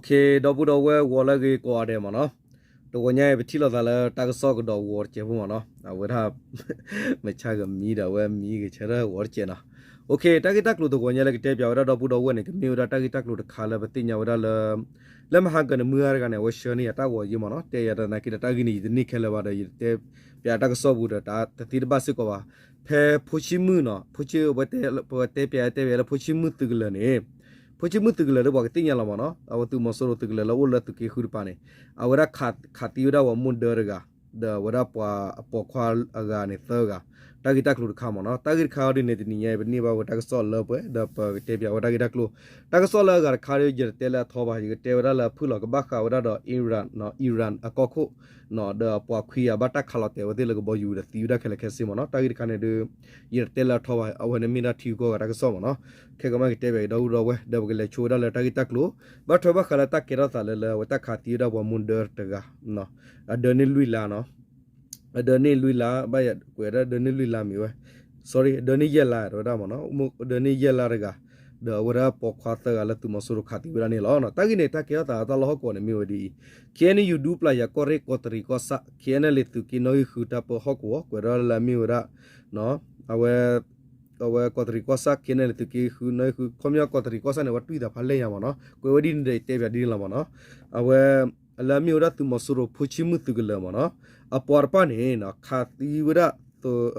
ဒီပုၢ်ဒီဝဲၢ်ဂီၤလၢအဂ့ၤကိးဂၤဒဲးမ့ၢ်နီၤ, တဂီၤညါအံၤ ပထံၣ်လိာ်သးလၢတၢ်ကစီၣ်ကဒီးဂီၤတစဲးဖိမ့ၢ်နီၤ, အဝဲဒၣ် မ့ၢ်ဆါကမံဒီး အဝဲမံဂ့ၤဆၢထၢၣ်ဂီၤတစဲးနီၤ. တၢ်ဂ့ၢ်တၢ်ကျိၤတဂီၤညါလၢကတဲပၠးဝဲဒၣ်ဒီပုၢ်ဒီဝဲၢ်န့ၣ် ကမ့ၢ်ဝဲဒၣ်တၢ်ဂ့ၢ်တၢ်ကျိၤတခါလၢပသ့ၣ်ညါဝဲဒၣ်လၢ လၢမဟါကၢန့ၣ် မုၢ်ဂၤတဂၤန့ၣ် အဝဲဆှၢန့ၢ်ယၤတၢ်ဂီၤယံၤမ့ၢ်နီၤ, တဲယၤတနာ်က့ဒီး တၢ်ဂ့ၢ်န့ၣ် ယတန့ၢ်ခဲလၢာ်ဘၣ်ဒီး ယတတဲပၠးတၢ်ကစီၣ်ပူၤဒီး တသ့တဘၣ်စ့ၢ်ကီးဘၣ်. ဖဲဖိဆံမုၣ်နီၤ, ဖိဆံ ပတဲပၠးတဲပၠးလၢဖိဆံမုၣ်သုးကလၢၤန့ၣ်, ဖိဆံမုၣ်သုးကလၢၤဒီး ပှၤကသ့ၣ်ညါလီၤမ့ၢ်နီၤ, အဝဲသုးမီၤစိရိၤသုးကလၢၤလၢအိၣ်လၢသုးက့ဃုတပၤန့ၣ် အဝဲဒၣ်ခးသံဝဲဒၣ်ပှၤမိၢ်ဒၢတဂၤ ဒီးအဝဲဒၣ်ပှၤအပိာ်ခွါအဂၤန့ၣ်သၢဂၤ, တၢ်ဂ့ၢ်တၢ်ကျိၤတခါမ့ၢ်နီၤ. တၢ်ဂ့ၢ်တခါအံၤဒ်န့ၣ် တနံၤညါအံၤ ပန့ၢ်ဘၣ်ဝဲတၢ်ကစီၣ်လၢပှဲၤ ဒီးပကတဲပၠးဝဲတၢ်ဂ့ၢ်တၢ်ကျိၤ, တၢ်ကစီၣ်လၢအဂၤတခါဒီး ယတတဲလၢအထီဘၣ်, ယကတဲဝဲဒၣ်လၢအဖုၣ်လီၤကဘၣ်ဃးဝဲဒၣ်ဒီး Iran နီၤ, Iran အကီၢ်ခိၣ် ဒီးပှၤခွံဂၤဘၣ်တၢ်ခးလီၤတဲာ်အဝဲသ့ၣ်လၢကဘီယူၤဒီးသံဝဲဒၣ်ခဲလၢာ်ခဲဆ့မ့ၢ်နီၤ. တၢ်ဂ့ၢ်တခါန့ၣ်ဒီး ယတတဲလၢအထီဘၣ်, အဝဲန့ၣ်မ့ၢ်ဒၣ်ထံဂုၤကီၢ်ဂၤတၢ်ကစီၣ်မ့ၢ်နီၤ. ခဲကမၣ်ကတဲပၠးက့ၤဒီပုၢ်ဒီဝဲၢ် ဒီးပကလဲၤဆိဝဲဒၣ်လၢတၢ်ဂ့ၢ်တၢ်ကျိၤ, ဘၣ်ထွဲဘၣ်ဃးလၢတၢ်ကဲထီၣ်သးလၢ လၢအဝဲတၢ်ခးသံဝဲဒၣ်ပှၤမိၢ်ဒၢတဂၤ အဒၢန့ၢ်လွံၢ်လါနီၤ, အဒၢန့ၢ်လွံၢ်လါ, ဘၣ်ယကွဲးဒၣ်ဒၢန့ၢ်လွံၢ်လါမ့ၢ်ဝဲ, sorry အဒၢန့ၢ်ယဲၢ်လါတဝဲဒၣ်မ့ၢ်နီၤ, အဒၢန့ၢ်ယဲၢ်လါတဂၤ, ဒီးအဝဲဒၣ်ပိာ်ခွါသၢဂၤလၢသုးမီၤစိရိၤခးသံဝဲဒၣ်န့ၣ်လီၤ. တၢ်ဂ့ၢ်န့ၣ် တၢ်ကဲထီၣ်သးတၢ်လီၢ်ဟီၣ်ကဝီၤန့ၣ်မ့ၢ်ဝဲဒ်အံၤ, ခ့ၣ်အဲၣ်ယူၣ် ဒူပျၢ်ယၤကီၢ်ရ့ၣ်ကီးတရံးကီၢ်ဆၣ် ခ့ၣ်အဲၣ်အဲၣ်လ့ၣ် သုးက့နီၣ်ဂံၢ်ဃု တၢ်ပၢဟီၣ်ကဝီၤ ကွဲးဒၣ်လၢအမ့ၢ်ဝဲဒၣ် အဝဲ အဝဲကီးတရံးကီၢ်ဆၣ် ခ့ၣ်အဲၣ်အဲၣ်လ့ၣ် သုးက့ဃုနီၣ်ဂံၢ်ဃု ခီပညီကီးတရံးကီၢ်ဆၣ်န့ၣ် အဝဲတွံၢ်သးဖးလဲၢ်ညါမ့ၢ်နီၤ, ကွဲးဝဲဒ်န့ၣ်ဒီး ယတဲပၠးဒ်န့ၣ်လီၤမ့ၢ်နီၤ. အဝဲ လၢအမ့ၢ်ဝဲဒၣ်သုးမီၤစိရိၤဖိဆံမုၣ်သုးကလၢၤမ့ၢ်နီၤ, အပှၤတဖၣ်န့ၣ် ခးသံဝဲဒၣ်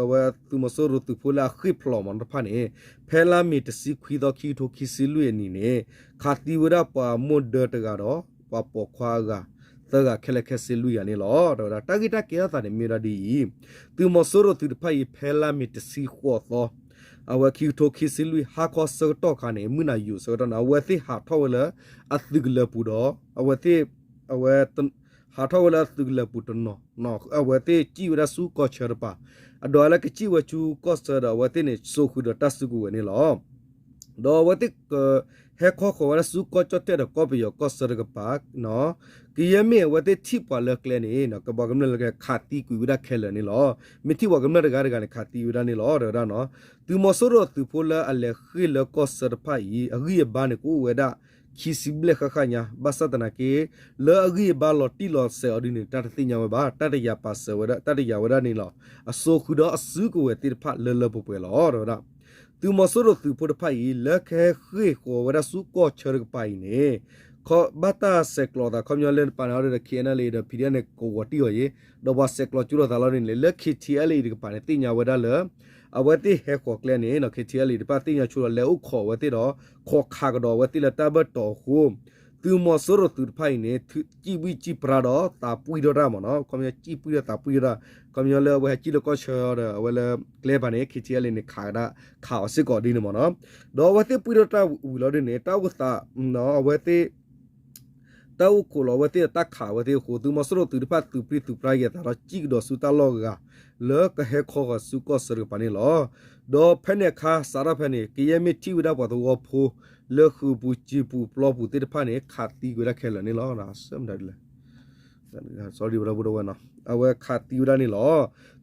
အဝဲသုးမီၤစိရိၤသုးဖိလၢအဃ့ၢ်ဖျိးမ့ၢ်နီၤတဖၣ်န့ၣ် ဖဲလါမ့ၤတဆံခွံသီ ခံကထိခံဆံလွံၢ်အနံၣ်န့ၣ် ခးသံဝဲဒၣ်ပှၤမိၢ်ဒၢတဂၤဒီး ပှၤပိာ်ခွါအဂၤ သၢဂၤခဲလၢာ်ခဲဆ့လွံၢ်ဂၤန့ၣ်လီၤ. တဝဲဒၣ်တၢ်ဂ့ၢ်တၢ်ကဲထီၣ်သးန့ၣ်မ့ၢ်ဝဲဒၣ်ဒ်အံၤ, သုးမီၤစိရိၤသုးတဖၣ်အံၤ ဖဲလါမ့ၤတဆံဃိးသီ အဝဲခံကထိခံဆံလွံၢ် ဟါခီဆၢကတီၢ်ခါန့ၣ် မုၢ်နၤယိာ်ဆၢကတီၢ်န့ၣ် အဝဲသ့ၣ်ဟးထီၣ်ဝဲလၢအသုးကလၢၤပူၤဒီး အဝဲသ့ၣ် အဝဲ ဟးထီၣ်ဝဲလၢအသုးကလၢၤပူၤတနီၤ, အဝဲသ့ၣ်စံၣ်ဝဲဒၣ်ဆူကီၢ်ဆၢတပၤ, အဒိးလၢကစံၣ်ဝဲဆူကီၢ်ဆၢဒီး အဝဲသ့ၣ်န့ၣ် စိာ်ဃုာ်ဒီးတၢ်စုကဝဲၤန့ၣ်လီၤ. ဒီးအဝဲသ့ၣ်က ဟဲခီဃီၤဝဲဒၣ်ဆူကီၢ်ကၠီၣ်တဲၣ်ဒီးကီၢ်ပယီၤကီၢ်ဆၢတကပၤ, ကယဲၢ်မ့ၢ်အဝဲသ့ၣ်ထံၣ်ပှၤလၢကျဲန့ၣ် ကဘၣ်ကမျၢၢ်လၢကျဲ ခးသံကွံာ်ဝဲဒၣ်ခဲလၢာ်န့ၣ်လီၤ. မ့ၢ်ထံၣ်ပှၤကမျၢၢ်တဂၤတဂၤန့ၣ် ခးသံဝဲဒၣ်န့ၣ်လီၤ တဲဝဲဒၣ်နီၤ. သုးမီၤစိရိၤသုးဖိလၢအလဲၤဃ့ၢ်လၢကီၢ်ဆၢတဖၣ်အံၤ အဂံၢ်အဘါန့ၣ် ကအိၣ်ဝဲဒၣ် ခံဆံဘျဲၣ်ဃၣ်ဃၣ်ညါ, ဘၣ်ဆၣ်သနာ်က့ လၢအဂံၢ်အဘါလီၤတံၢ်လီၤဆဲးအီၤဒ်န့ၣ် တၢ်တသ့ၣ်ညါဝဲဘၣ်, တၢ်တယာ်ပာ်စၢၤဝဲဒၣ် တၢ်တယာ်ဝဲဒၣ်န့ၣ်လီၤ. အစိာ်ဃုာ်ဒီးအစုကဝဲၤသ့ၣ်တဖၣ်လၢလၢပှဲၤပှဲၤလီၤ တဲဝဲဒၣ်. သုးမီၤစိရိၤသုးဖိတဖၣ်အံၤ လၢကဟဲဃ့ၢ်ဃီၤဝဲဒၣ်ဆူကီၢ်ဆၢတကပၤအံၤန့ၣ် ဘၣ်တၢ်ဆဲးကျိးသး ခီပညီလၢပာ်န့ၣ်အီၤဒီး ခ့ၣ်အဲၣ်အဲၣ်လ့ၣ်ဒီး ဖံးဒဲၣ်န့ၣ် ကဝီၤတံၢ်အီၤယ့ၤ, ဒီးပှၤဆဲးကျိးကၠိလိာ်သးလီၤဒ်န့ၣ် လၢ ခ့ၣ်ထံၣ်အဲၣ်လ့ၣ်အံၤတကပၤန့ၣ် သ့ၣ်ညါဝဲဒၣ်လၢ အဝဲသ့ၣ်ဟဲဃီၤကျဲန့ၣ် ခ့ၣ်ထံၣ်အဲၣ်လ့ၣ်အံၤတဖၣ်သ့ၣ်ညါဆိဒီး လဲၤအိၣ်ခိးဝဲသ့ၣ်ဒီး ခိးခးကဒီးအဝဲသ့ၣ်လၢတၢ်ဘၢၣ်တီၤအဃိ သုးမီၤစိရိၤသုးတဖၣ်အံၤန့ၣ် စံၣ်ဘံၣ်စံၣ်ပြါဒီးသးပှံၢ်ထီၣ်တၢ်မ့ၢ်နီၤ, ခီပညီစံၣ်ပှံၢ်ဒီးသးပှံၢ်ထီၣ်တၢ်, ခီပညီလၢအဝဲဟဲစံၣ်လၢကီၢ်ဆၢဒီး အဝဲလၢကျဲတဖၣ်န့ၣ် ခ့ၣ်ထံၣ်အဲၣ်လ့ၣ်န့ၣ် ခးဒၣ် ခးအီၤစ့ၢ်ကီးဒ်န့ၣ်မ့ၢ်နီၤ, ဒီးအဝဲသ့ၣ်ပှံၢ်ထီၣ်တၢ်ဝံၤလီၤဒ်န့ၣ် တၢ်အိၣ်သး အဝဲသ့ၣ် တၢ်အိၣ်ခိးလီၤအဝဲသ့ၣ်ဒီးတၢ်ခးအဝဲသ့ၣ်အဃိ သုးမီၤစိရိၤသုးတဖၣ်သုးပြံသုးပြါက့ၤအသးဒီး စံၣ်ကဒီးဆူတၢ်လီၢ်ဂၤ လၢကဟဲခီဃီၤဆူကီၢ်ဆၢတကပၤန့ၣ်လီၤ. ဒီးဖဲန့ၣ်အခါ စးထီၣ်ဖဲန့ၣ် ကယဲၢ်မ့ၢ်ထံၣ်ဝဲဒၣ်ပှၤသဝီဖိ လၢဃုာ်ပူၤစံာ်ပူၤပျီပူၤသ့ၣ်တဖၣ်န့ၣ် ခးသံကွံာ်ဝဲဒၣ်ခဲလၢာ်န့ၣ်လီၤ. အဝဲခးသံဝဲဒၣ်န့ၣ်လီၤ.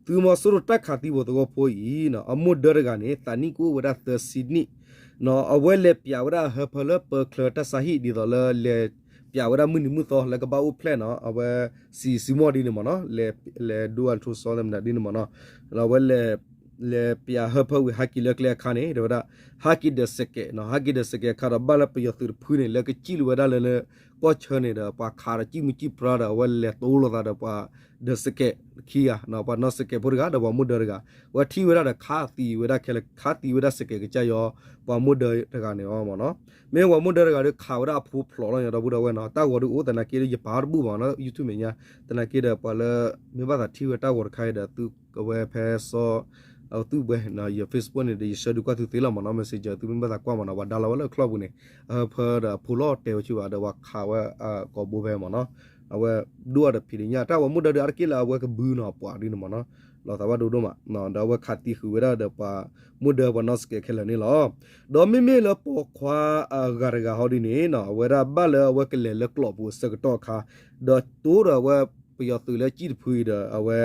သုးမီၤစိရိၤတၢ်ခးသံပှၤသဝီဖိအံၤ အမိၢ်ဒၢတဂၤန့ၣ် သးနံၣ်ကအိၣ်ဝဲဒၣ်သၢဆံနံၣ် အဝဲလဲၤပၠးဝဲဒၣ်အဟၢဖၢလၢပၢချၢတၢ်ဆါဟံၣ် ဒ်သိးလၢလဲၤပၠးဝဲဒၣ်မုၢ်နံၤမုၢ်သီလၢကဘၣ်အိၣ်ဖျဲၣ်နီၤ, အဝဲစံးစံးမီၣ်ဒ်န့ၣ်မ့ၢ်နီၤ, လဲၤဒိအထိစီသနဒ်န့ၣ်မ့ၢ်နီၤ, အဝဲလဲၤပၠးဟၢဖၢဝံၤဟးက့ၤလၢကျဲအခါန့ၣ် တဲဝဲဒၣ် ဟးက့ၤဒီးစဲးကဲးနီၤ, ဟးက့ၤဒီးစဲးကဲးအခါဒီး ဘၣ်လၢပယီၤသုးတဖုန့ၣ် လၢကစံၣ်လီၤဝဲဒၣ်လၢ ကီၢ်ဆၢန့ၣ်ဒီး ပှၤခးဒီးစံၣ်မုၢ်စံၣ်ပြါဒီး အဝဲလဲၤတိလိာ်သးဒီးပှၤဒီးစဲးကဲးခံဂၤ, ပှၤနီၢ်စဲးကဲးဖိတဂၤဒီးပှၤမိၢ်ဒၢတဂၤ, အဝဲထံၣ်ဝဲဒၣ်ဒီးခးသံဝဲဒၣ်ခဲလၢာ်, ခးသံဝဲဒၣ်စဲးကဲးကစၢ်ယွၤ ပှၤမိၢ်ဒၢတဂၤန့ၣ်မ့ၢ်နီၤ, မ့ၢ်ပှၤမိၢ်ဒၢတဂၤဒီးခးဝဲဒၣ်အဖိဖျိးလီၤညီ ဒီပုၢ်ဒီဝဲၢ်နီၤ, တၢ်ဂီၤဒုးအိၣ်သနာ်က့ဒီး ယပာ်တဘူၣ်ဘၣ်နီၤ, YouTube မဲာ်ညါ, သနာ်က့ဒီး ပှၤလၢမ့ၢ်ဘၣ်သးထံၣ်ဝဲတၢ်ဂီၤတခါအံၤဒီး သုကဝဲဖဲစီ အသုးဘှဲ ယ Facebook န့ၣ်ဒီး ယဆှၢဒုးကွၢ်သုသ့လီၤမ့ၢ်နီၤ, Messenger သုမ့ၢ်ဘၣ်သးကွၢ်မ့ၢ်နီၤ, ပှၤဒါလီၤဝဲလၢအချီၣ်ပူၤန့ၣ်, အဟၢဖၢဒီးအဖိလီၤတဲာ်ဝဲဆူဘၣ်ဒီး ပှၤခးဝဲကိာ်ဘိဖဲမ့ၢ်နီၤ, အဝဲဒိၣ်အီၤဒီးဖံးဒညၣ် တၢ်ပှၤမိၢ်ဒၢဒီး အါတက့ၢ်လၢအဝဲကဘုနီၤ ပှၤဒ်န့ၣ်မ့ၢ်နီၤ, လီၤသးဘၣ်ဒိဒိၣ်မး, ဒီးအဝဲခးသံဃုာ်ဝဲဒၣ်ဒီးပှၤမိၢ်ဒၢပှၤနီၢ်စကဲးခဲလၢာ်န့ၣ်လီၤ. ဒီးမ့မ့ၢ်လၢပိာ်ခွါအဂၤတဂၤဟီဒ်န့ၣ်နီၤ, အဝဲဒၣ်ဘၣ်လၢအဝဲကလဲၤလၢကျိးပူၤအဆၢကတီၢ်အခါ, ဒီးတိၢ်ဒီးအဝဲပယီၤသုးလၢစံၣ်တဖုအံၤဒီး အဝဲ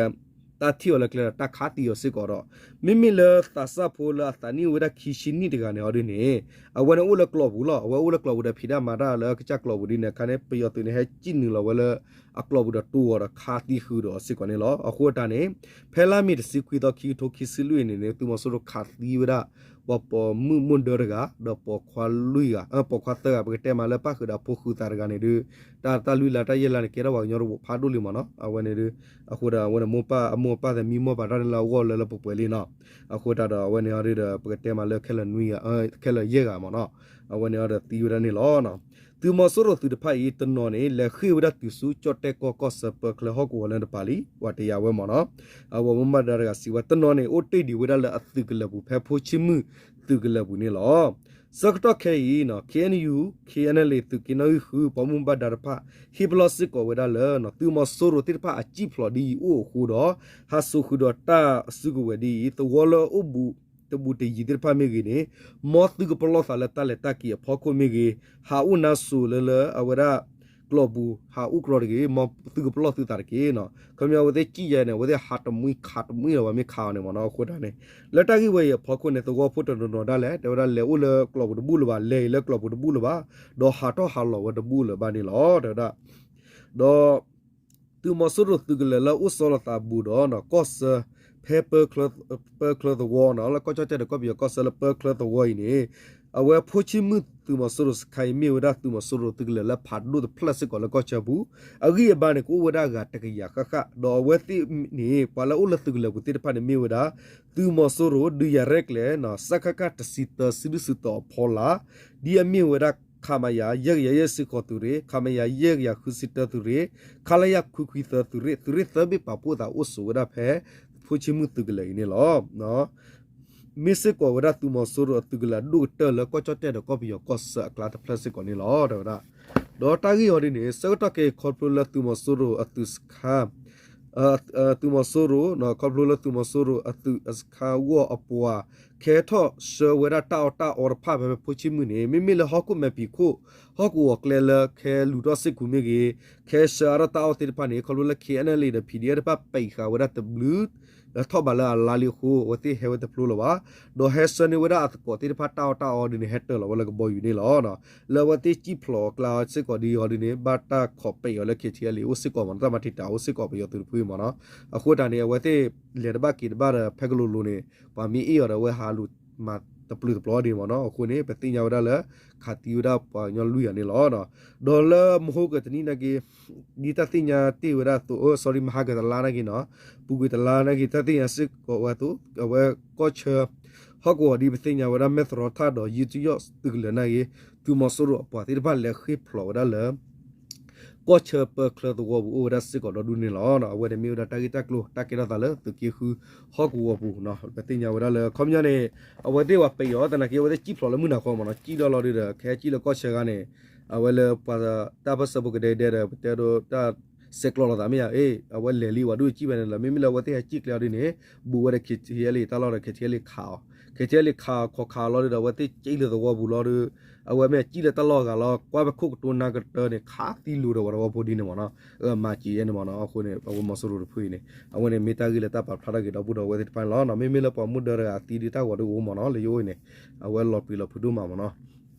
တၢ်ထံၣ်အီၤလၢကျဲဒီးတၢ်ခးသံအီၤစ့ၢ်ကီးဒီး မ့မ့ၢ်လၢသးစၢ်ဖိလၢအသးနံၣ်ဝဲဒၣ်ခံဆံနံၣ်တဂၤန့ၣ်အီၤဒ်န့ၣ် အဝဲန့ၣ်အိၣ်လၢကျိာ်ပူၤလီၤ. အဝဲအိၣ်လၢကျိာ်ပူၤဒီးဖံးတၢ်မၤတၢ်လၢကစၢ်ကျိာ်ပူၤဒ်န့ၣ် အခါန့ၣ် ပယီၤသုးန့ၣ် ဟဲစံၣ်နုာ်လီၤဝဲလၢအကျိာ်ပူၤဒီးတိၢ်အီၤဒီးခးသံဃုာ်ဒီးအီၤစ့ၢ်ကီးန့ၣ်လီၤ. အဃိတၢ်န့ၣ် ဖဲလါမ့ၤတဆံခွံသီ ခံကထိခံဆံလွံၢ်အံၤန့ၣ်န့ၣ် သုးမီၤစိရိၤခးသံဝဲဒၣ် ပှၤပိာ်မုၣ်မိၢ်ဒၢတဂၤ ဒီးပိာ်ခွါလွံၢ်ဂၤ ပိာ်ခွါသၢဂၤ ပကတဲမးလၢပၣ်ဃုာ်ဒီးအဖိဃုာ်သးတဂၤန့ၣ်ဒုး တၢ် တၢ်လွံၢ်လါတၢ်ယဲၢ်လါန့ၣ် ကဲထီၣ်ပှၤကညီတဝၢဖးဒိၣ်လံမ့ၢ်နီၤ. အဝဲန့ၣ်ဒုး အဃိဒီးအဝဲန့ၣ် မိၢ်ပၢ်အမိၢ်အပၢ်သ့ၣ်မံမီၢ်ပာ်တၢ်န့ၣ်လၢအဂီၢ်လၢလၢပှဲၤပှဲၤလံနီၤ. အဃိတၢ်ဒီးအဝဲန့ၣ်အီၤဒုးဒီး ပကတဲမးလၢခဲလၢာ်နွံဂၤ ခဲလၢာ်ယဲၢ်ဂၤမ့ၢ်နီၤ. အဝဲန့ၣ်အီၤဒီးသံဝဲဒၣ်န့ၣ်လီၤ. သုးမီၤစိရိၤသုးတဖၣ်အံၤ တနီၤန့ၣ် လဲၤဃ့ၢ်ဝဲဒၣ်တုၤဆူကၠီၣ်တဲၣ်ကီၢ်ကီၢ်ဆၢပၢချၢဟီၣ်ကဝီၤလၢတပၤလံ ပှၤတယာ်ဝဲမ့ၢ်နီၤ. အဝဲမိၢ်ဘၣ်ဒါတဂၤစံးဝဲ တနီၤန့ၣ် အိၣ်တ့ၢ်ဒံးဝဲဒၣ်လၢအသုးကလၢၤပူၤ ဖဲဖိဆံမုၢ်သုးကလၢၤပူၤန့ၣ်လီၤ. ဆၢကတီၢ်ခဲအံၤ KNU KNLA သုးက့နီၣ်ဂံၢ်ဃု ပိာ်မုၣ်ဘၣ်ဒါတဖၣ် ဟ့ၣ်ပလီၢ်စ့ၢ်ကီးဝဲဒၣ်လၢ သုးမီၤစိရိၤသ့ၣ်တဖၣ်အစံၣ်ဖျိးဒ်အံၤအိၣ်အဃိဒီး ဟးစိာ်ဃုာ်ဒီးတၢ်စုကဝဲၤဒ်အံၤ သဝီလၢအိၣ်ဘူးတဘူးတယံၤသ့ၣ်တဖၣ်မ့ၢ်ဂ့ၤန့ၣ် မ်သုကပလီၢ်သးလၢတၢ်လဲၤတၢ်က့ၤအဖီခိၣ်မ့ၢ်ဂ့ၤ ဟးအိၣ်နါစိၤလၢလၢအဝဲဒၣ် ကျိာ်ပူၤ ဟးအိၣ်ကြီတဂ့ၤ မ်သုကပလီၢ်သုသးတက့ၢ်နီၤ. ခီပညီအဝဲသ့ၣ်စံၣ်ယဲန့ၣ် အဝဲသ့ၣ်ဟးတမှံခးတမှံလီၤ ပှၤမ့ၢ်ခးအီၤန့ၣ်မ့ၢ်နီၤ. အဃိတၢ်န့ၣ် လၢတၢ်ဂ့ၢ်ဝဲအံၤအဖီခိၣ်န့ၣ် သဝီဖိတနီၤနီၤဒၣ်လဲာ် တဲဝဲဒၣ်လဲၤအိၣ်လၢကျိာ်ပူၤတဘူၣ်လၢၤဘၣ် လဲၤအံၤလၢကျိာ်ပူၤတဘူၣ်လၢၤဘၣ် ဒီးဟးထီၣ်ဟးလီၤဝဲတဘူၣ်လၢၤဘၣ်န့ၣ်လီၤ တဲဝဲဒၣ် ဒီး သုးမီၤစိရိၤသုးကလၢၤလၢအိၣ်ဆီလီၤသးဘူးဒီးနီၤ ကီၢ်ဆၢ ဖဲ ပၢချၢသဝီနီၤ လၢကီၢ်ကၠီၣ်တဲၣ်ဒီးကီၢ်ပယီၤကီၢ်ဆၢလၢပၢချၢသဝီအံၤန့ၣ် အဝဲဖိဆံမုၢ်သုးမီၤစိရိၤစခါအံၤ မ့ၢ်ဝဲဒၣ်သုးမီၤစိရိၤသုးကလၢၤလၢဖးဒိၣ်တဖျၢၣ်စ့ၢ်ကီးလၢကီၢ်ဆၢပူၤ အဂံၢ်အဘါန့ၣ် ကအိၣ်ဝဲဒၣ်အဂၤတကယၤဃၣ်ဃၣ် ဒီးအဝဲသ့ၣ်န့ၣ် ပှၤလၢအိၣ်လၢသုးကလၢၤပူၤသ့ၣ်တဖၣ်န့ၣ်မ့ၢ်ဝဲဒၣ် သုးမီၤစိရိၤ ဒုးယၤရဲၣ်ကျဲၤ စကခ တဆံသၢ စုဒုၣ်စုတီၤအဖီလာ် ဒ်အမ့ၢ်ဝဲဒၣ် ခမရ ယဲၢ်ကယၤယဲၢ်ဆံဃိးသုးရ့ၣ်, ခမရ ယဲၢ်ကယၤဃုဆံတၢသုးရ့ၣ်, ခလရ ခွံခွံသၢသုးရ့ၣ်, သုးရ့ၣ်သၢဘ့ၣ်ပာ်ဖှိၣ်သးအိၣ်ဆိးဝဲဒၣ်ဖဲ ဖိဆံမုၢ်သုးကလၢၤအံၤန့ၣ်လီၤ. မ့ၢ်စ့ၢ်ကီးဝဲဒၣ်သုးမီၤစိရိၤအသုးကလၢၤအဒိၣ်ကတၢၢ်လၢကီၢ်ကၠီၣ်တဲၣ်ဒီးကီၢ်ပယီၤကီၢ်ဆၢအကျါတဖျၢၣ်စ့ၢ်ကီးန့ၣ်လီၤ တဲဝဲဒၣ်. ဒီးတၢ်ဂ့ၢ်အီၤဒ်န့ၣ် ဆၢကတီၢ်ခဲအံၤခီဖျိလၢသုးမီၤစိရိၤအသုးစခါ သုးမီၤစိရိၤ ခီဖျိလၢသုးမီၤစိရိၤအသုးစခါအဂီၢ်အပှၤ ကဲထီၣ်ဆှၢဝဲဒၣ်တၢ်အီၣ်တၢ်အီတဖၣ်ဖဲ ဖဲဖိဆံမုၢ်န့ၣ် မ့မ့ၢ်လၢဟီၣ်ခိၣ်မဲာ်ဖံးခိၣ် ဟီၣ်ကဝီၤကျဲလၢခဲလူၤထီၣ်စ့ၢ်ကီးမ့ၢ်ဂ့ၤ ခဲဆှၢအါထီၣ်တၢ်အီၣ်သ့ၣ်တဖၣ်န့ၣ် ခီဖျိလၢ KNLA ဒီး PDF တဖၣ်ပဲာ်ဃာ်ဝဲဒၣ်တဘျုး ထီၣ်ဘးလၢအလါလံအဃိ အဝဲသ့ၣ်ဟဲဝဲတဖျိလၢၤဘၣ်. ဒီးဟဲဆှၢန့ၢ်ဝဲဒၣ်အသကိးသ့ၣ်တဖၣ်တၢ်အီၣ်တၢ်အီဒ်န့ၣ် ဟဲတၢၤလီၤဝဲလၢကဘီယူၤန့ၣ်လီၤ. လၢအဝဲသ့ၣ်စံၣ်ဖျိးအကျါစ့ၢ်ကီးဒ်အီၤဒ်န့ၣ် ဘၣ်တၢ်ခိးပဲာ်အီၤလၢ KTLA အိၣ်စ့ၢ်ကီးမ့ၢ်နီၤ တၢ်မၤတံာ်တာ်အိၣ်စ့ၢ်ကီးပယီၤသုးတဖုအံၤမ့ၢ်နီၤ. အဃိတၢ်န့ၣ် အဝဲသ့ၣ်လဲၤတဘၣ်က့ၤတဘၣ်ဒီး ဖဲကလိၤလိၤန့ၣ် ပှၤမ့ၢ်အ့ၣ်အီၤဒီး အဝဲဟးလူၤမၤတပျုာ်တပျီဒ်န့ၣ်မ့ၢ်နီၤ. အဃိန့ၣ် ပသ့ၣ်ညါဝဲဒၣ်လၢ ခးသံဝဲဒၣ်ပှၤကညီလွံၢ်ဂၤန့ၣ်လီၤ. ဒီးလၢမဟါကတနံၤနာ်က့ ဒ်တၢ်သ့ၣ်ညါတ့ၢ်ဝဲဒၣ်အသိး sorry မဟါကတလါနာ်က့နီၤ ပူၤကွံာ်တလါနာ်က့ တၢ်သ့ၣ်ညါစ့ၢ်ကီးဝဲအသိး အဝဲကီၢ်ဆၢ ဟီၣ်ကဝီၤဒ်ပသ့ၣ်ညါဝဲဒၣ် မဲၢ်သရီထၣ်ဒီး ယုတယီၣ်သုးကလၢၤနာ်က့ သုးမီၤစိရိၤအပှၤသ့ၣ်တဖၣ်လဲၤဃ့ၢ်ဖျိးဝဲဒၣ်လၢ ကီၢ်ဆၢပၢချၢသဝီပူၤအိၣ်ဝဲဒၣ်စ့ၢ်ကီးဒီဒူၣ်န့ၣ်လီၤ. အဝဲန့ၣ်မ့ၢ်ဝဲဒၣ်တၢ်ဂ့ၢ်တၢ်ကျိၤ တၢ်ကဲထီၣ်သးလၢသုးက့ဃုဟီၣ်ကဝီၤပူၤနီၤ ပသ့ၣ်ညါဝဲဒၣ်လၢ ခီပညီန့ၣ် အဝဲသ့ၣ်ဝဲပဲာ်အီၤသနာ်က့ အဝဲသ့ၣ်စံၣ်ဖျိးလၢမုၢ်နၤဃီမ့ၢ်နီၤ စံၣ်လီၤလီၤဒုးဒီး ခဲစံၣ်လၢကီၢ်ဆၢဂၤန့ၣ် အဝဲလၢပှၤတၢ်ပၢၢ်ဆၢဖိကဒဲကဒဲဒီး ပတဲဒိးတၢ်ဆဲးကျိးလိာ်သးမ့ၢ်ဧါ အ့ အဝဲလဲၤလံဝဲဒုးစံၣ်ဝဲန့ၣ်လီၤ. မ့မ့ၢ်လၢအဝဲသ့ၣ်ဟဲစံၣ်ကျဲအီၤဒ်န့ၣ် ဘူးဝဲဒီး KTLA တၢ်လီၢ်ဒီး KTLA ခးအီၤ KTLA ခးအီၤခိးခးအီၤလီၤဒုးဒီး အဝဲသ့ၣ်စံၣ်လၢသဝီပူၤလီၤဒုး အဝဲမ့ၢ်စံၣ်လၢတၢ်လီၢ်အဂၤလီၤ ကွၢ်ဖဲခိၣ်ကတိၤနါကတၢၢ်န့ၣ် ခးသံလိၤဒီးပှၤသဝီဖိဒ်န့ၣ်မ့ၢ်နီၤ မၤစံၣ်ယဲန့ၣ်မ့ၢ်နီၤ. အဃိန့ၣ် အဝဲမီၤစိရိၤတဖုအံၤန့ၣ် အဝဲန့ၣ်မ့ၢ်တၢ်ဂ့ၢ်လၢတၢ်ပာ်ဖျါထီၣ်က့ၤဒီပုၢ်ဒီဝဲၢ်သ့ၣ်တဖၣ်န့ၣ်လီၤ. မ့မ့ၢ်လၢပှၤမုၢ်ဒၢတဂၤအသံဒုးတၢ်ဂီၤဒုးအိၣ်မ့ၢ်နီၤ လၢယအိၣ်အံၤန့ၣ် အဝဲလီၤပျံၤလီၤဖုးဒိၣ်မးမ့ၢ်နီၤ.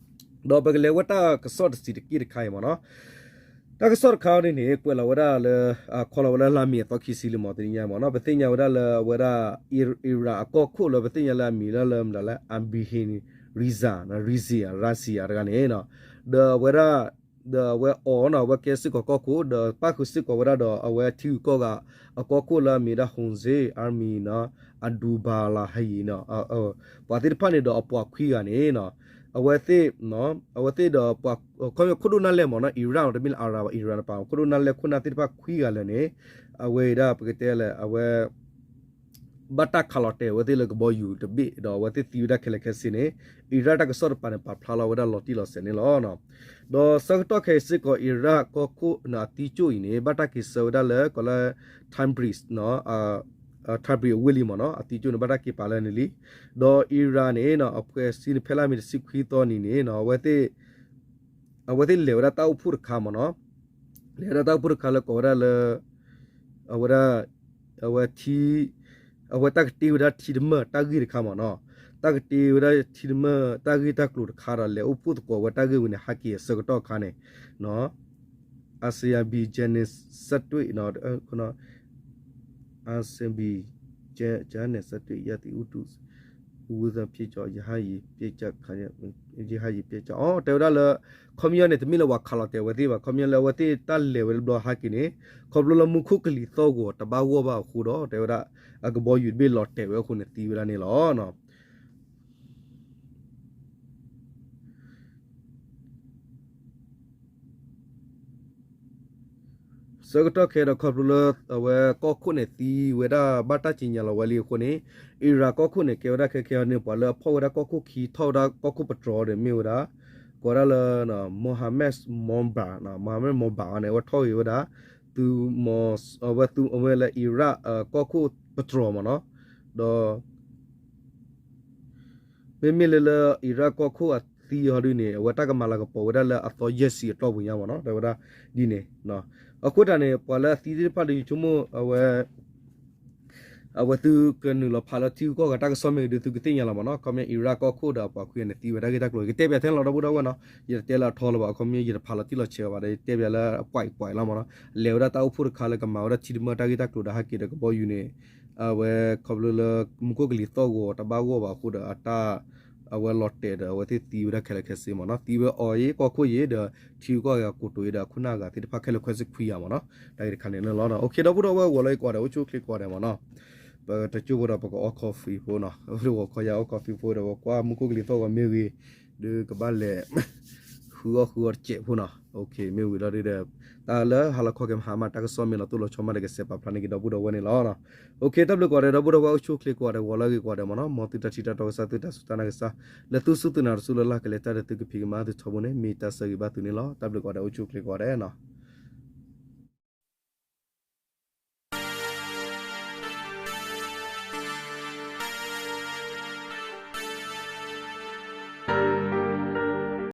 ဒီးပကလဲၤဝဲတၢ်ကစီၣ်တစဲးတက့ၢ်တခါအံၤမ့ၢ်နီၤ. တၢ်ကစီၣ်တခါအံၤဒ်န့ၣ် ကွဲးလီၤဝဲဒၣ်လၢ ခီလီၤဝဲလၢလါမ့ၤအသီခံဆံလံမ့ၢ်တနံၤညါမ့ၢ်နီၤ. ပသ့ၣ်ညါဝဲဒၣ်လၢအဝဲဒၣ် Iran အကီၢ်ခိၣ်လၢပသ့ၣ်ညါလၢအမံၤလၢလၢမနုၤလဲၣ် Abraham Raisi Raisi Raisi တဂၤန့ၣ် ဒီးအဝဲဒၣ် ဒီးအဝဲအီၤနီၤ အဝဲကဲစ့ၢ်ကီးကီၢ်ခိၣ် ဒီးပၣ်ဃုာ်စ့ၢ်ကီးဝဲဒၣ်ဒီးအဝဲထံဂုၤကီၢ်ဂၤ အကီၢ်ခိၣ်လၢအမံၤဒၣ် Hossein Amir နီၤ Abdullahian နီၤ ပှၤသ့ၣ်တဖၣ်န့ၣ်ဒီးအပှၤခွံဂၤန့ၣ်နီၤ အဝဲသ့ၣ် အဝဲသ့ၣ်ဒီးပှၤ ခီပညီခိၣ်ဒိၣ်နၢ်လဲၢ်မ့ၢ်နီၤ Iran တမ့ၢ်လၢ Iran တပၤ ခိၣ်ဒိၣ်နၢ်လဲၢ်ခိၣ်နၢ်သ့ၣ်တဖၣ်ခွံဂၤလၢာ်န့ၣ် အဝဲဒၣ်ပကတဲလဲၣ် အဝဲ ဘၣ်တၢ်ခးလီၤတဲာ်အဝဲသ့ၣ်လၢကဘီယူၤတဘ့ၣ် ဒီးအဝဲသ့ၣ်သံဝဲဒၣ်ခဲလၢာ်ခဲဆ့န့ၣ် Iran တၢ်ကစီၣ်တပၤန့ၣ် ပာ်ဖျါလီၤဝဲဒၣ်လီၤတံၢ်လီၤဆဲးန့ၣ်လီၤ. ဒီးဆၢကတီၢ်ခဲအံၤစ့ၢ်ကီး Iran ကီၢ်ခိၣ်အသံကၠိၣ်အံၤန့ၣ် ဘၣ်တၢ်က့ၤဆှၢဝဲဒၣ်လၢကီးလၢ Tabriz Tabriz အဝ့ၢ်လံမ့ၢ်နီၤ အသံကၠိၣ်န့ၣ် ဘၣ်တၢ်က့ၤပာ်လၢန့ၣ်လံ. ဒီး Iran န့ၣ် အဖှဲးစံန့ၣ် ဖဲလါမ့ၤတဆံခွံသီနံၤန့ၣ် အဝဲသ့ၣ် အဝဲသ့ၣ်လဲၤဝဲဒၣ်တၢ်အိၣ်ဖှိၣ်တခါမ့ၢ်နီၤ လဲၤဝဲဒၣ်တၢ်အိၣ်ဖှိၣ်တခါလၢကိးဝဲဒၣ်လၢ အဝဲဒၣ် အဝဲ အဝဲတၢ်ကတ့ဝဲဒၣ်ထံတမၢၢ်တၢ်ဂ့ၢ်တခါမ့ၢ်နီၤ, တၢ်ကတ့ဝဲဒၣ်ထံတမၢၢ်တၢ်ဂ့ၢ်တၢ်ကျိၤတခါဒီး လဲၤအိၣ်ဖှိၣ်သကိးဝဲတၢ်ဂ့ၢ်ဝဲန့ၣ် ဟးက့ၤအဆၢကတီၢ်အခါန့ၣ် အစယဘံ ကဲန့ၣ် စက်တွေ့ အစဘံ ကဲန့ၣ် စက်တွေ့ ယသံ ဥတု ဝသဖြေ ရဟတ်ယာဉ် ပျက်ကျ ခါ ရဟတ်ယာဉ် ပျက်ကျ အီၤ တဲဝဲဒၣ်လၢ ခီပညီန့ၣ် တမ့ၢ်လၢပှၤခးလီၤတဲာ်အဝဲသ့ၣ်ဘၣ်, ခီပညီလၢအဝဲသ့ၣ်တၢ်လဲၤဝဲတဘျီဟးက့ၤန့ၣ် ခီဖျိလၢမူခိၣ်ကလံၤသီၣ်ဂီၤတဘၣ်ဂီၢ်ဘၣ်အဃိဒီး တဲဝဲဒၣ် အကဘီယူၤတဘ့ၣ်လီၤတဲာ်ဝဲအဃိန့ၣ်သံဝဲဒၣ်န့ၣ်လီၤ. ဆၢကတီၢ်ခဲအံၤဒီး ခီဖျိလၢအဝဲကီၢ်ခိၣ်န့ၣ်သံဝဲဒၣ်ဘၣ်တၢ်စံၣ်ညီၣ်လီၤဝဲလံအဃိန့ၣ် အံရၣ်ကီၢ်ခိၣ်န့ၣ် ကဲဝဲဒၣ်ခဲခဲအံၤန့ၣ် ပှၤလၢအဖီၣ်ဝဲဒၣ်ကီၢ်ခိၣ်ခံ ထီၣ်ဝဲဒၣ်ကီၢ်ခိၣ်ပတြီၤဒီးမ့ၢ်ဝဲဒၣ် ကိးဝဲဒၣ်လၢ Mohammad Mobad, Mohammad Mobad အီၤန့ၣ် အဝဲထီၣ်ဂ့ၤဝဲဒၣ် သုးမီၤ အဝဲသုး အဝဲလၢအံရၣ်ကီၢ်ခိၣ်ပတြီၤမ့ၢ်နီၤ, ဒီး မ့မ့ၢ်လၢလၢအံရၣ်ကီၢ်ခိၣ်အသံအီၤဒ်န့ၣ် အဝဲတၢ်ကမၤလၤကပီၤဝဲဒၣ်လၢအသီယဲၢ်ဆံအတီၢ်ပူၤညါမ့ၢ်နီၤ, တဲဝဲဒၣ်ဒ်န့ၣ်. အဃိသတးန့ၣ် ပှၤလၢအသံသ့ၣ်တဖၣ်ဒီး ယဆိကမိၣ် အဝဲ အဝဲသုကနုာ်လီၤဖးလၢထံဂုၤကီၢ်ဂၤတၢ်ကစီၣ်မ့ၢ်ဂ့ၤဒီး သုကသ့ၣ်ညါလီၤမ့ၢ်နီၤ. ခီပညီအံရၣ်ကီၢ်ခိၣ်ဒီးအပှၤခွံဂၤန့ၣ်သံဝဲတၢ်ဂ့ၢ်တၢ်ကျိၤ ယကတဲပၠးထဲလီၤဒီပုၢ်ဒီဝဲၢ်နီၤ, ယတတဲလၢအထီလၢၤဘၣ်, အခီပညီယတဖးလီၤတံၢ်လီၤဆဲးဘၣ်ဒီး ယတဲပၠးလၢအပွဲးပွဲးလီၤမ့ၢ်နီၤ, လဲၤဝဲဒၣ်တၢ်အိၣ်ဖှိၣ်တခါလၢကမၤဝဲဒၣ်ထံတမၢၢ်တၢ်ဂ့ၢ်တၢ်ကျိၤဒီးဟးက့ၤဒီးကဘီယူၤန့ၣ် အဝဲခီဖျိလၢ မူခိၣ်ကလံၤသီၣ်ဂီၤတဘၣ်ဂီၢ်ဘၣ်အဃိဒီးအတၢ် အဝဲလီၤတဲာ်ဒီးအဝဲသ့ၣ်သံဝဲဒၣ်ခဲလၢာ်ခဲဆ့မ့ၢ်နီၤ, သံဝဲအီၤအံၤကီၢ်ခိၣ်အံၤဒီး ထံဂုၤကီၢ်ဂၤကိတိာ်အံၤဒီးအခိၣ်နၢ်ဂၤသ့ၣ်တဖၣ်ခဲလၢာ်ခဲဆ့ခွံဂၤမ့ၢ်နီၤ, တၢ်ဂ့ၢ်တခါန့ၣ်လီၤ. အိၣ်ခ့ ဒီပုၢ်ဒီဝဲၢ် ဂီၤလၢအံၤကိးဂၤဒဲး အိၣ်ဆူၣ်အိၣ်ချ့ကိးဂၤဒဲးမ့ၢ်နီၤ, ပတကၠိဖိဒီးပကအီ coffee ဖိနီၤ, ဂီၤခီယၤအီ coffee ဖိဒီး ပကွၢ်မူခိၣ်ကလံၤသီၣ်ဂီၤမ့ၢ်ဂ့ၤ ဒီးကဘၣ်လဲၤ ဃုအီၣ်ဃုအီတစဲးဖိနီၤ, မ့ၢ်ဝံၤလီၤဒီး တၢ်လၢဟါလီၤခီက့ၤမဟါမး တၢ်ကစီၣ်မ့ၢ်လီၤတိၢ်လီၤဆီမးဒီး ကစဲးပာ်ဖျါန့ၢ်က့ၤဒီပုၢ်ဒီဝဲၢ်န့ၣ်လီၤ. အိၣ်ခ့ တၢ်ဘျုးကိးဂၤဒဲး ဒီပုၢ်ဒီဝဲၢ် အိၣ်ဆူၣ်အိၣ်ချ့ကိးဂၤဒဲး ဂီၤလၢအံၤကိးဂၤဒဲးမ့ၢ်နီၤ, မ်သုတၢ်ထံၣ်တၢ်တီကစၢ် သုတၢ်စူၢ်တၢ်နာ်ကစၢ် လၢသုစူၢ်သုနာ်တစူၢ်လၢ်လၢ်ကလဲၤတၢ်ဒီးသုကဖံးကမၤသုထီဘိန့ၣ် မ့ၢ်တၢ်ဆၢဂ့ၤဘၣ်သုန့ၣ်လီၤ. တၢ်ဘျုးကိးဂၤဒဲး အိၣ်ဆူၣ်အိၣ်ချ့ကိးဂၤဒဲးနီၤ.